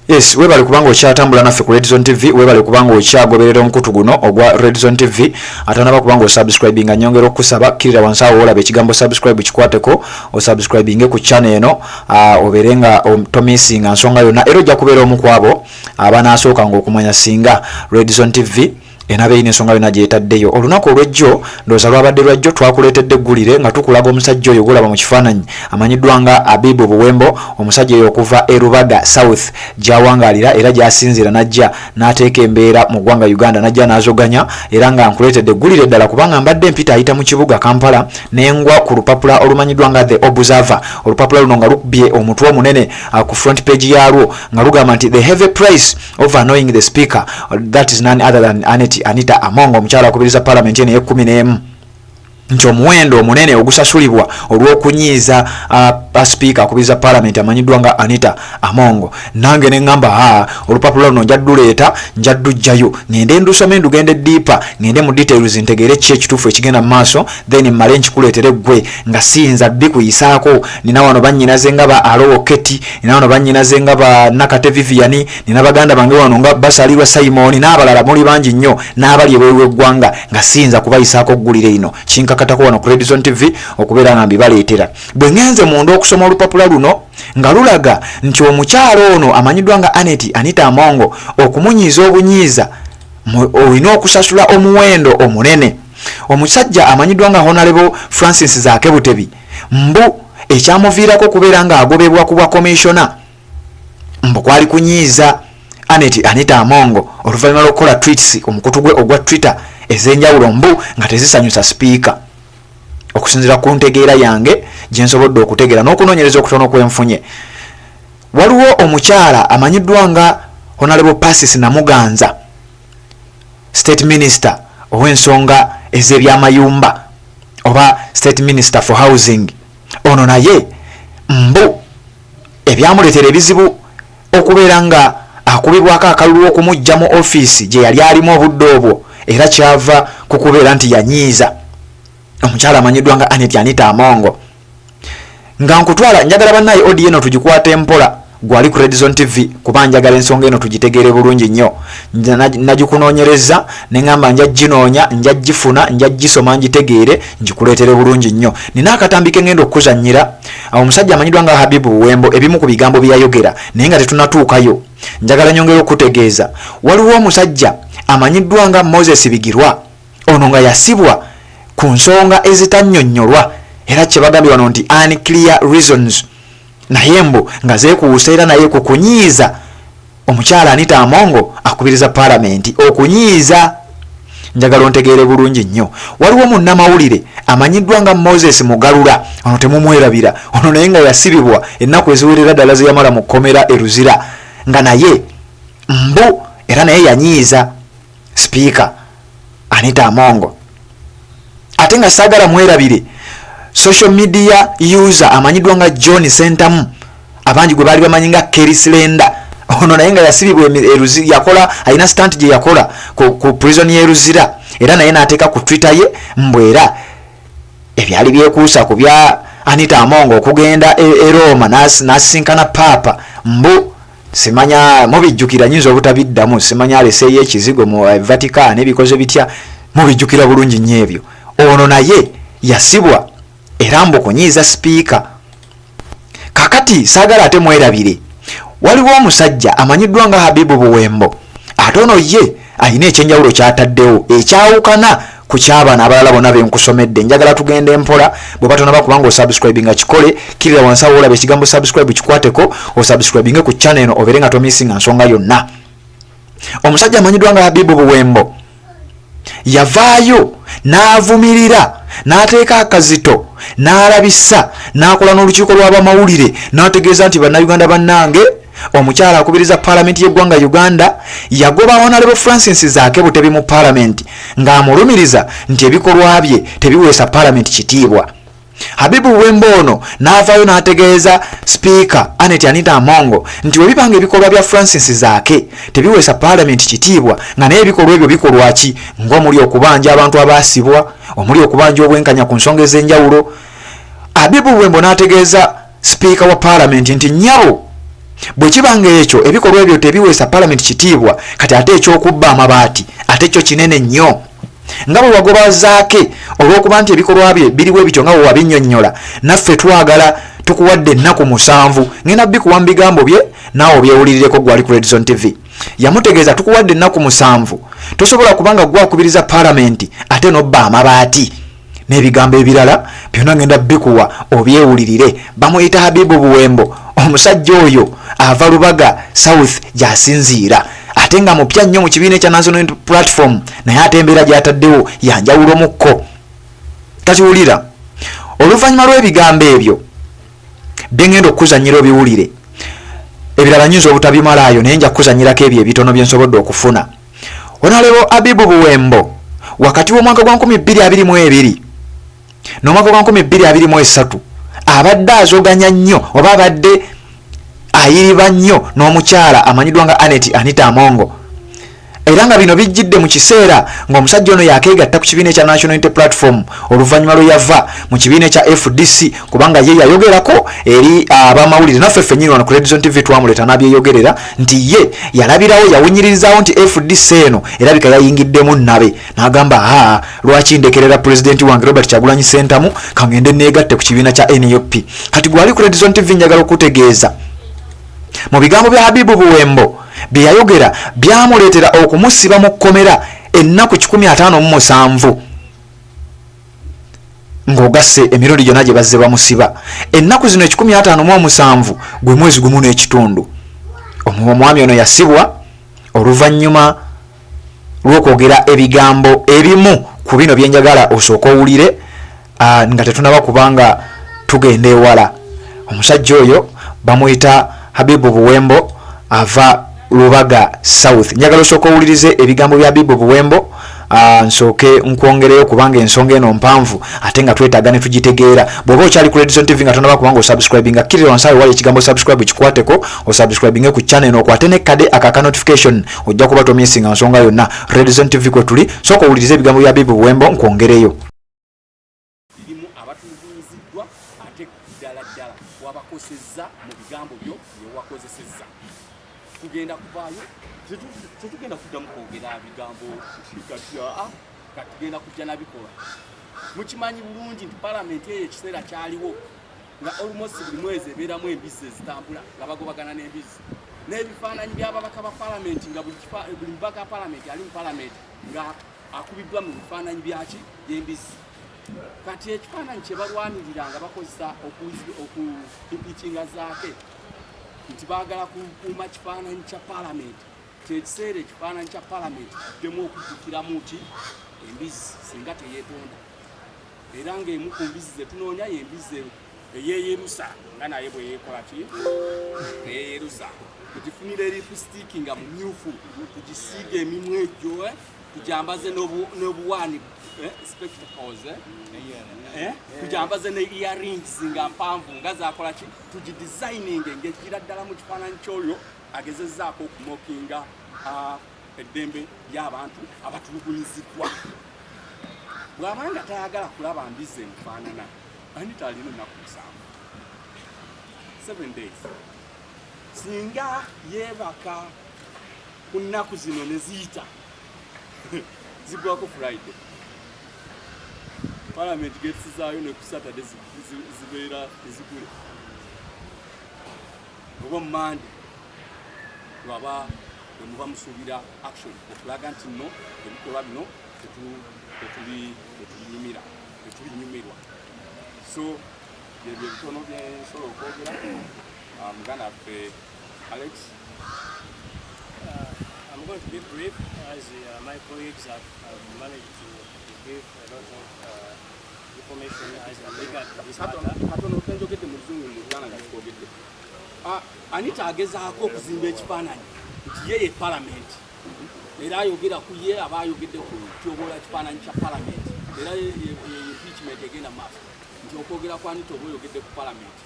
Yes, webale kubanga okyatambula naffe ku Redzone TV, webale kubanga okyagoberera omukutu guno ogwa Redzone TV. Atanaba kubanga osubscribinga, nyongera okukusaba kkirira wansi awo olaba ekigambo subscribe, kikwateko osubscribinge ku channel eno, obeere nga tomissinga nsonga yonna, era ojja kubeera omu ku abo abanaasookanga okumanya singa Redzone TV enaaba erina ensonga yonna gyetaddeyo. Olunaku olw'ejjo, ndowooza lwabadde lwajjo, twakuleetedde eggulire nga tukulaga omusajja oyo gwolaba mu kifaananyi amanyiddwa nga Abibu Buwembo, omusajja oyo okuva e Rubaga South gy'awangaalira era gy'asinziira n'ajja n'ateeka embeera mu ggwanga Uganda, n'ajja n'azoganya. Era nga nkuleetedde eggulire ddala kubanga mbadde mpita ayita mu kibuga Kampala nengwa ku lupapula olumanyiddwa nga The Observer. Olupapula luno nga lukubye omutwe omunene ku front page yaalwo nga lugamba nti "The heavy price of annoying the speaker", that is none other than Anet Anita Among, omukyala akubiriza parliament eno ey'e11, nti omuwendo omunene ogusasulibwa olw'okunyiiza sipiika akubiriza parliament amanyiddwa nga Anita Among. Nange neŋŋamba, ha, olupapula luno nja dduleeta, nja ddujjayo, ŋŋende ndusome, ndugende deeper, ŋŋende mu details, ntegeere ki ekituufu ekigenda mu maaso, then mmale nkikuleetere ggwe nga siyinza bikuyisaako. Nina wano bannyinaze nga ba Alowo Keti, nina wano bannyinaze nga ba Nakate Vivian, nina baganda bange wano nga Basalirwa Simon n'abalala, muli bangi nnyo n'abali ebweru w'eggwanga, nga siyinza kubayisaako ggulire ino. Kinkakatako wano ku Redzone TV okubeera nga mbibaleetera. Bwe ŋŋenze munda okusoma olupapula luno nga lulaga nti omukyalo ono amanyiddwa nga Anet Anita Amongo, okumunyiiza obunyiiza olina okusasula omuwendo omunene. Omusajja amanyiddwa nga Honorable Francis Zaake Butebi, mbu ekyamuviirako okubeera ng'agobebwa ku bwa commissioner mbu kwali kunyiiza Anet Anita Amongo oluvannyuma lw'okukola tweets ku mukutu gwe ogwa Twitter ez'enjawulo mbu nga tezisanyusa sipiika. Okusinziira ku ntegeera yange gye nsobodde okutegeera n'okunoonyereza okutono kwenfunye, waliwo omukyala amanyiddwa nga Honorable Persis Namuganza, state minister ow'ensonga ez'ebyamayumba oba state minister for housing. Ono naye mbu ebyamuleetera ebizibu okubeera nga akubibwako akalulu okumujja mu ofiisi gye yali alimu obudde obwo, era kyava ku kubeera nti yanyiiza omukyala amanyiddwa nga Anet Anita Amongo. Nga nkutwala, njagala bannaye audio eno tugikwate mpola, gwali ku Redzone TV, kuba njagala ensonga eno tugitegeere bulungi nnyo. Nagikunoonyereza neŋŋamba nja ginoonya, nja gifuna, nja gisoma, ngitegeere, ngikuleetere bulungi nnyo. Nina akatambi ke ngenda okukuzannyira, omusajja amanyiddwa nga Habibu Buwembo, ebimu ku bigambo bye yayogera. Naye nga tetunatuukayo, njagala nyongera okutegeeza, waliwo omusajja amanyiddwa nga Moses Bigirwa, ono nga yasibwa ku nsonga ezitannyonnyolwa, era kyebagambye wano nti unclear reasons, naye mbu nga zeekuusa era naye ku kunyiiza omukyala Anita Amongo akubiriza paalamenti. Okunyiiza, njagala ontegeere bulungi nnyo. Waliwo munnamawulire amanyiddwa nga Moses Mugalula, ono temumwerabira, ono naye nga yasibibwa ennaku eziwerera ddala ze yamala mu kkomera e Luzira, nga naye mbu era naye yanyiiza sipiika Anita Amongo. Ate nga saagala mwerabire social media user amanyiddwa nga John Sentamu, abangi gwe baali bamanyi nga Kerry Slender, ono naye nga yasibibwa yakola, alina stunt gye yakola ku prison y'e Luzira, era naye n'ateeka ku Twitter ye mbu era ebyali byekuusa ku bya Anita Amongo okugenda e Roma n'asisinkana paapa, mbu simanya mubijjukira, nyinza obutabiddamu, simanya aleseeyo ekizigo mu Vatican, ebikoze bitya, mubijjukira bulungi nnyo ebyo. Ono naye yasibwa era mbu kunyiiza sipiika. Kakati saagala ate mwerabire, waliwo omusajja amanyiddwa nga Habibu Buwembo, ate ono ye alina ekyenjawulo kyataddewo ekyawukana ku kyabano abalala bonna benkusomedde. Njagala tugende mpola. Bweba tonaba kubanga osubscribinga, kikole, kirira wansi awo olaba ekigambo subscribe, kikwateko osubscribinge ku channel eno, obeere nga tomissinga nsonga yonna. Omusajja amanyiddwa nga Habibu Buwembo yavaayo n'avumirira, n'ateeka akazito, n'alabisa, n'akola n'olukiiko lw'abamawulire, n'ategeeza nti bannayuganda bannange, omukyala akubiriza paalamenti y'eggwanga Uganda yagoba Honorable Francis Zaake Butebi mu paalamenti ng'amulumiriza nti ebikolwa bye tebiweesa paalamenti kitiibwa. Habibu Buwembo ono n'avaayo n'ategeeza sipiika Anet Anita Amongo nti webibanga ebikolwa bya Francis Zaake tebiweesa paalamenti kitiibwa, nga naye ebikolwa ebyo bikolwa ki, ng'omuli okubanja abantu abaasibwa, omuli okubanja obwenkanya ku nsonga ez'enjawulo. Habibu Buwembo n'ategeeza sipiika wa paalamenti nti nnyabo, Bwe kiba nga ekyo ebikolwa ebyo tebiweesa palamenti kitiibwa, kati ate eky'okubba amabaati ate kyo kinene nnyo. Nga bwe wagoba Zaake olw'okuba nti ebikolwa bye biri bwe bityo nga bwe wabinnyonnyola, naffe twagala tukuwadde ennaku musanvu. Ngenda bikuwa mu bigambo bye naawe obyewulirireko ggwe ali ku Redzone TV. Yamutegeeza tukuwadde ennaku musanvu, tosobola kuba nga ggwe akubiriza palamenti ate n'obba amabaati. N'ebigambo ebirala byonna ngenda bikuwa obyewulirire. Bamuyita Habibu Buwembo, omusajja oyo ava Lubaga South gy'asinziira ate nga mupya nnyo mu kibiina ekya National Unity Platform, naye ate embeera gy'ataddewo ya njawulomukko. Kati wulira oluvannyuma lw'ebigambo ebyo bye ngenda okukuzannyira obiwulire. Ebirala nyinza obutabimalaayo, naye nja kukuzannyirako ebyo ebitono bye nsobodde okufuna. Honorable Habibu Buwembo wakati w'omwaka gwa 2022 n'omwaka gwa 2023 abadde azoganya nnyo oba abadde ayiriba nnyo n'omukyala amanyiddwa nga Annet Anita Amongo, era nga bino bijjidde mu kiseera ng'omusajja ono yakeegatta ku kibiina ekya National Unity Platform oluvannyuma lwe yava mu kibiina ekya FDC, kubanga ye yayogerako eri abamawulire, naffe ffennyini wano ku Redzone TV twamuleeta n'abyeyogerera nti ye yalabirawo, yawunyiririzaawo nti FDC eno erabika yayingiddemu nnabe, n'agamba, "Aa, lwaki ndekerera pulezidenti wange Robert Kyagulanyi Ssentamu, kangende neegatte ku kibiina kya NUP?" Kati gwali ku Redzone TV, njagala okutegeeza mu bigambo bya Habibu Buwembo bye yayogera byamuleetera okumusiba mu kkomera ennaku 157, ng'ogasse emirundi gyonna gye bazze bamusiba. Ennaku zino 157 gwe mwezi gumu n'ekitundu. Omwami ono yasibwa oluvannyuma lw'okwogera ebigambo ebimu ku bino byenjagala osooka owulire nga tetunaba kubanga tugenda ewala. Omusajja oyo bamuyita Habibu Buwembo, ava Lubaga South. Njagala osooka owulirize ebigambo bya Habibu Buwembo, nsooke nkwongereyo kubanga ensonga eno mpanvu ate nga twetaaga ne tugitegeera. Bw'oba okyali ku Redzone TV nga tonaba kubanga osubscribinga, kkirira wansi awo wali ekigambo subscribe, kikwateko osubscribinge ku channel eno, okwate nekkade akaka notification, ojja kuba tomissinga nsonga yonna. Redzone TV kwe tuli. Sooka owulirize ebigambo bya Habibu Buwembo, nkwongereyo. Birimu abatulugunyiziddwa, ate ddala ddala wabakosezza mu bigambo byo byewakozesezza. Tugenda kuvaayo, tetugenda kuddamu kwogera bigambo kati aa kati tugenda kujja nabikolwa. Mukimanyi bulungi nti palamenti eyo ekiseera kyaliwo nga almost buli mwezi ebeeramu embizzi ezitambula nga bagobagana n'embizzi n'ebifaananyi by'ababaka ba palamenti, nga buli mubaka wa palamenti ali mu palamenti nga akubiddwa mu bifaananyi byaki by'embizzi. Kati ekifaananyi kye balwanirira nga bakozesa okuimpeachinga Zaake nti baagala kukuuma kifaananyi kya palamenti, kyekiseera ekifaananyi kya palamenti kiddemu okujjukiramu ki embizzi singa teyeetonda. Era ng'emu ku mbizzi zetunoonya y'embizzi eyeeyerusa, nga naye bwe yeekola ki eyeeyerusa, tugifunire lipstick nga mumyufu, tugisiiga emimwa egyo, tujambaze n'obuwaani, spectacles, tujambaze ne earrings nga mpanvu nga zakola ki, tugidesigning ng'ejjira ddala mu kifaananyi ky'oyo agezezzaako okumockinga eddembe ly'abantu abatulugunyiziddwa. Bw'abanga tayagala kulaba mbizzi emufaanana, Anita alina ennaku 7, 7 days. Singa yeebaka ku nnaku zino ne ziyita zigwako Friday, parliament gates zaayo ne ku Saturday zibeera zigule, oba Mande lwaba bwemuba musuubira action okulaga nti nno ebikolwa bino tetubinyumira, tetubinyumirwa. So byebyo ebitono byensobola okwogera. Muganda waffe Alex. I'm going to be brief as my colleagues have managed to give a lot of information as regard to this matter. Katono kenjogedde mu Luzungu, mu Luganda nga tukwogedde. Anita agezaako okuzimba ekifaananyi nti ye ye palamenti, era ayogera ku ye aba ayogedde ku kutyobola kifaananyi kya palamenti, era impeachment egenda mu maaso nti okwogera kwa Anita oba oyogedde ku palamenti.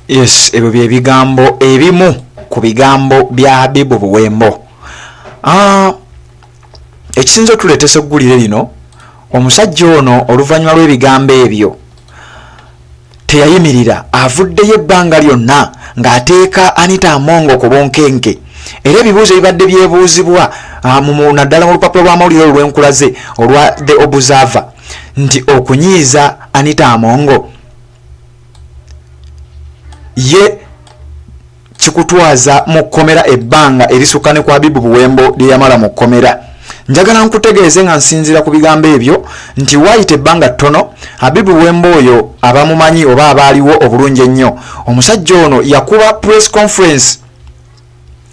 Yes, ebyo bye bigambo ebimu ku bigambo bya Habibu Buwembo. Ekisinza otuleetesa eggulire lino, omusajja ono oluvannyuma lw'ebigambo ebyo Teyayimirira, avuddeyo ebbanga lyonna ng'ateeka Anita Among ku bunkenke, era ebibuuzo ebibadde byebuuzibwa naddala mu lupapula lw'amawulire olwo lwenkulaze olwa The Observer nti okunyiiza Anita Among ye kikutwaza mu kkomera ebbanga erisukka ne ku Habibu Buwembo lye yamala mu kkomera. Njagala nkutegeeze nga nsinziira ku bigambo ebyo nti waayita ebbanga ttono Habibu Buwembo oyo abamumanyi oba abaaliwo obulungi ennyo, omusajja ono yakuba press conference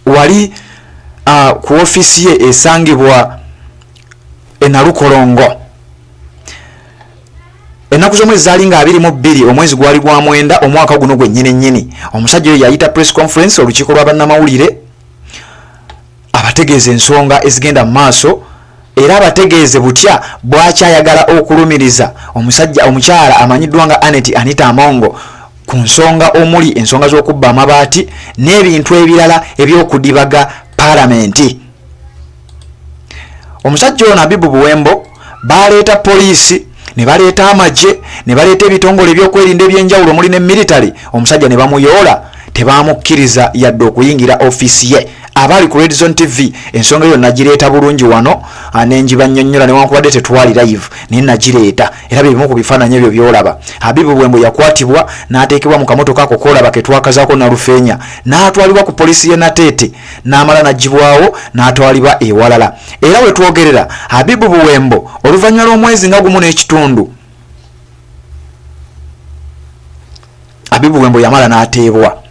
wali ku ofiisi ye esangibwa e Nalukolongo. Ennaku z'omwezi zaali nga 22, omwezi gwali gwa mwenda, omwaka guno gwennyini nnyini. Omusajja oyo yayita press conference olukiiko lwa bannamawulire abategeeza ensonga ezigenda mu maaso, era abategeeze butya bwakyayagala okulumiriza omusajja omukyala amanyiddwa nga Annet Anita Among ku nsonga omuli ensonga z'okubba amabaati n'ebintu ebirala eby'okudibaga paalamenti. Omusajja ono Habibu Buwembo baleeta poliisi ne baleeta amagye ne baleeta ebitongole ebyokwerinda ebyenjawulo omuli ne military, omusajja ne bamuyoola, tebamukkiriza yadde okuyingira ofiisi ye. Abaali ku Red Zone TV ensonga eyo nagireeta bulungi wano nengibannyonnyola, newankubadde tetwali live naye nagireeta, era bye bimu ku bifaananyi ebyo by'olaba. Habibu Buwembo yakwatibwa n'ateekebwa mu kamotoka ako koolaba ke twakazaako Nalufeenya, n'atwalibwa ku poliisi y'e Nateete, n'amala n'aggyibwawo n'atwalibwa ewalala. Era we twogerera Habibu Buwembo oluvannyuma lw'omwezi nga gumu n'ekitundu, Habibu Buwembo yamala n'ateebwa.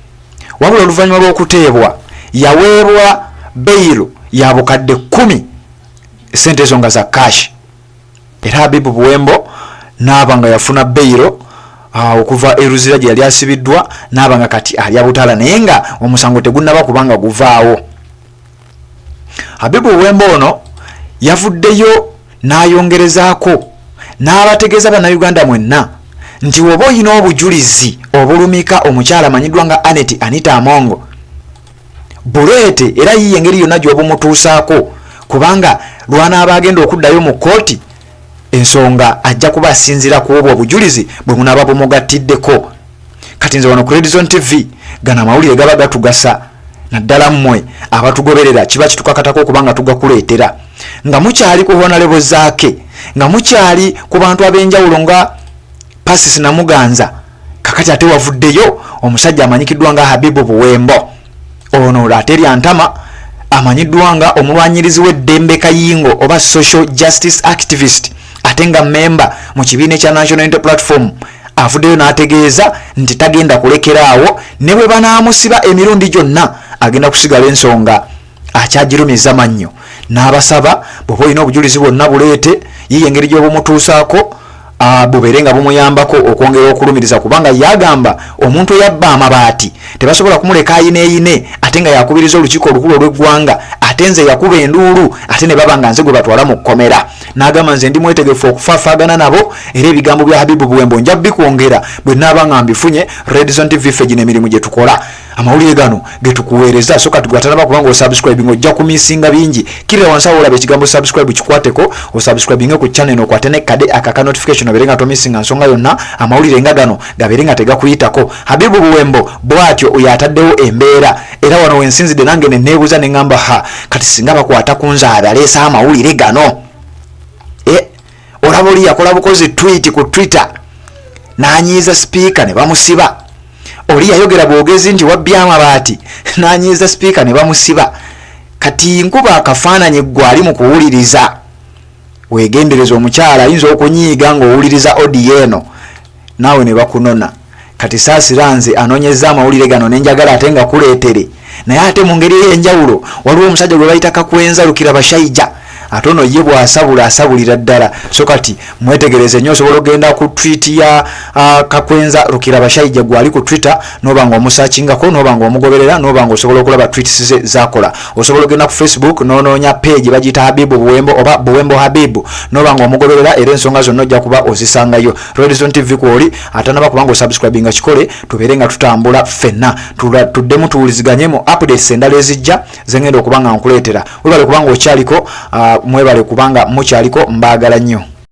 Wabula oluvannyuma lw'okuteebwa yaweebwa beyiro ya bukadde 10, essente ezo nga za cash. Era Habibu Buwembo n'aba nga yafuna beyiro okuva e Luzira gye yali asibiddwa, n'aba nga kati alya butala, naye nga omusango tegunnaba kubanga guvaawo. Habibu Buwembo ono yavuddeyo n'ayongerezaako n'abategeeza bannayuganda mwenna nti woba olina obujulizi obulumika omukyala amanyiddwa nga Annet Anita Among, buleete, era yiye engeri yonna gy'obumutuusaako, kubanga lwanaaba agenda okuddayo mu kkooti ensonga ajja kuba asinziira ku obwo obujulizi bwe munaaba bumugattiddeko. Kati nze wano ku Red Zone TV gano amawulire gaba gatugasa, naddala mmwe abatugoberera kiba kitukakatako okuba nga tugakuleetera nga mukyali ku Honorable Zaake, nga mukyali ku bantu ab'enjawulo nga Pasis Namuganza. Kakati ate wavuddeyo omusajja amanyikiddwa nga Habibu Buwembo, ono ate Lyantama amanyiddwa nga omulwanyirizi w'eddembe Kayingo oba social justice activist, ate nga memba mu kibiina ekya National Unity Platform, avuddeyo n'ategeeza nti tagenda kulekeraawo ne bwe banaamusiba emirundi gyonna, agenda kusigala ensonga akyagirumiza mannyo. N'abasaba bw'oba olina obujulizi bwonna buleete, yiye engeri gy'obumutuusaako bubeere nga bumuyambako okwongera okulumiriza, kubanga yagamba omuntu eyabba amabaati tebasobola kumuleka ayineeyine, ate nga yakubiriza olukiiko olukulu olw'eggwanga, ate nze yakuba enduulu, ate ne baba nga nze gwe batwala mu kkomera. N'agamba nze ndi mwetegefu okufaafaagana nabo, era ebigambo bya Habibu Buwembo nja bikwongera bwe naaba nga mbifunye. Red Zone TV ffe gino emirimu gye tukola, amawulire gano getukuweereza. So kati gwatanaba kubanga osubscribing ojja kumisinga bingi. Kirira wansi awo olaba ekigambo subscribe, kikwateko osubscribinge ku channel, okwate ne kade akaka notification obeere nga tomisinga nsonga yonna, amawulire nga gano gabeere nga tegakuyitako. Habibu Buwembo bw'atyo oyo ataddewo embeera, era wano wensinzidde nange ne neebuuza ne ŋŋamba, ha, kati singa bakwata ku nze abaleese amawulire gano, olaba oli yakola bukozi tweet ku Twitter n'anyiiza sipiika ne bamusiba, oli yayogera bwogezi nti wabbye amabaati n'anyiiza sipiika ne bamusiba. Kati nkuba akafaananyi ggwe ali mu kuwuliriza, weegendereza omukyala ayinza okunyiiga ng'owuliriza odiyo eno naawe ne bakunona. Kati saasira nze anoonyezza amawulire gano ne njagala ate nga kuleetere, naye ate mu ngeri ey'enjawulo waliwo omusajja gwe bayita Kakwenza Lukira Bashaija, ate ono ye bw'asabula asabulira ddala. So kati mwetegereze nnyo, osobola okugenda ku tweet ya Kakwenza Lukira Bashaija gwali ku Twitter n'oba nga omusakingako, n'oba nga omugoberera, n'oba nga osobola okulaba tweets ze zakola. Osobola okugenda ku Facebook n'onoonya page bagiyita Habibu Buwembo oba Buwembo Habibu, n'oba nga omugoberera, era ensonga zonna ojja kuba ozisangayo. Red Zone TV kwoli atanaba kubanga osubscribinga kikole, tubeere nga tutambula ffenna, tuddemu tuwuliziganye mu updates endala ezijja zengenda okuba nga nkuleetera. Webale kubanga okyaliko, mwebale kubanga mukyaliko, mbaagala nnyo.